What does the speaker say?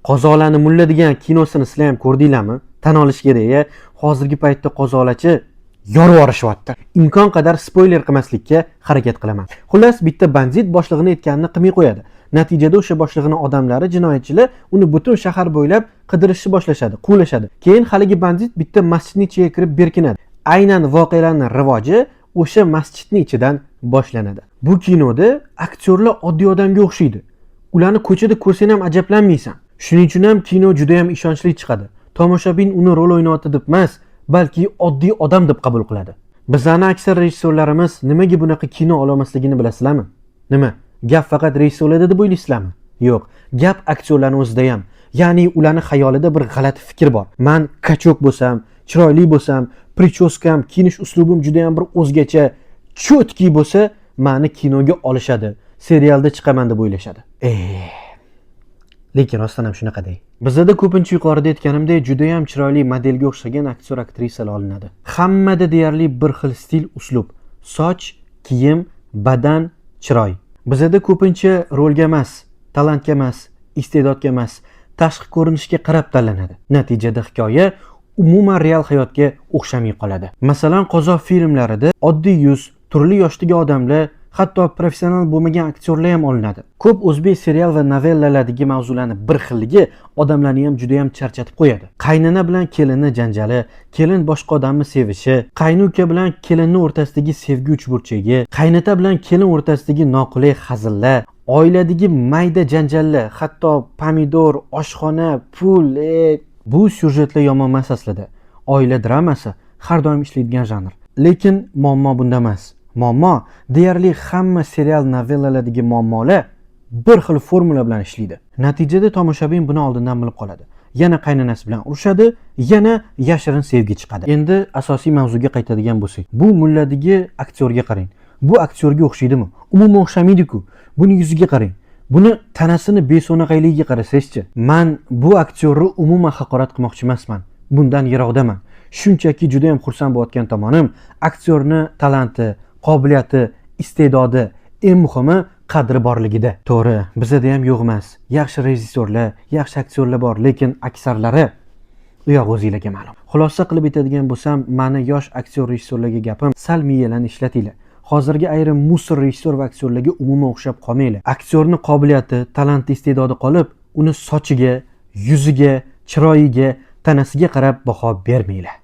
Qozolani mulla degan kinosini sizlar ham ko'rdinglarmi? Tan olish kerak, ya. Hozirgi paytda qozolachi yorib yuborishyapti. Imkon qadar spoiler qilmaslikka harakat qilaman. Xullas, bitta bandit boshlig'ini aytganini qilmay qo'yadi. Natijada o'sha boshlig'ini odamlari, jinoyatchilar uni butun shahar bo'ylab qidirishni boshlashadi, quvlashadi. Keyin haligi bandit bitta masjidning ichiga kirib berkinadi. Aynan voqealarning rivoji o'sha masjidning ichidan boshlanadi. Bu kinoda aktyorlar oddiy odamga o'xshaydi. Ularni ko'chada ko'rsang ham ajablanmaysan. Shuning uchun ham kino juda ham ishonchli chiqadi. Tomoshabin uni rol o'ynayapti deb emas, balki oddiy odam deb qabul qiladi. Bizani aksar rejissyorlarimiz nimaga bunaqa kino ololmasligini bilasizlarmi? Nima? Gap faqat rejissyorlarda deb o'ylaysizlarmi? Yo'q, gap aktyorlarning o'zida ham. Ya'ni ularning xayolida bir g'alati fikr bor. Man качок bo'lsam, chiroyli bo'lsam, причёска m, kiyinish uslubim juda ham bir o'zgacha, чёткий bo'lsa, mani kinoga olishadi, serialda chiqaman deb o'ylashadi. Lekin rostdan ham shunaqa dey. Bizada ko'pincha yuqorida aytganimdek juda ham chiroyli modelga o'xshagan aktyor, aktrisalar olinadi. Hammada deyarli bir xil stil, uslub. Soch, kiyim, badan, chiroy. Bizada ko'pincha rolga emas, talantga emas, iste'dodga emas, tashqi ko'rinishga qarab tanlanadi. Natijada hikoya umuman real hayotga o'xshamay qoladi. Masalan, qozoq filmlarida oddiy yuz, turli yoshdagi odamlar, hatto professional bo'lmagan aktyorlar ham olinadi. Ko'p o'zbek serial va novellalardagi mavzularni bir xilligi odamlarni ham juda ham charchatib qo'yadi. Qaynona bilan kelinni janjali, kelin boshqa odamni sevishi, qaynuka bilan kelinni o'rtasidagi sevgi uchburchagi, qaynota bilan kelin o'rtasidagi noqulay hazillar, oiladagi mayda janjallar, hatto pomidor, oshxona, pul, bu syujetlar yomon emas aslida. Oila dramasi har doim ishlaydigan janr. Lekin muammo bunda emas. Muammo deyarli hamma serial, novellalardagi muammolar bir xil formula bilan ishlaydi. Natijada tomoshabin buni oldindan bilib qoladi. Yana qaynonasi bilan urushadi, yana yashirin sevgi chiqadi. Endi asosiy mavzuga qaytadigan bo'lsak, bu mulladagi aktyorga qarang. Bu aktyorga o'xshaydimi? Umuman o'xshamaydi-ku. Buni yuziga qarang. Buni tanasini beso'naqayligiga qarasangizchi. Man bu aktyorni umuman haqorat qilmoqchi emasman. Bundan yiroqdaman. Shunchaki juda ham xursand bo'layotgan tomonim aktyorni talanti, qobiliyati, iste'dodi, eng muhimi qadri borligida. To'g'ri, bizada ham yo'q emas. Yaxshi rejissyorlar, yaxshi aktyorlar bor, lekin aksarlari u yoq o'zinglarga ma'lum. Xulosa qilib aytadigan bo'lsam, mani yosh aktyor, rejissyorlarga gapim: sal miyalarni ishlatinglar. Hozirgi ayrim мусор rejissyor va aktyorlarga umuman o'xshab qolmanglar. Aktyorni qobiliyati, talanti, iste'dodi qolib, uni sochiga, yuziga, chiroyiga, tanasiga qarab baho bermanglar.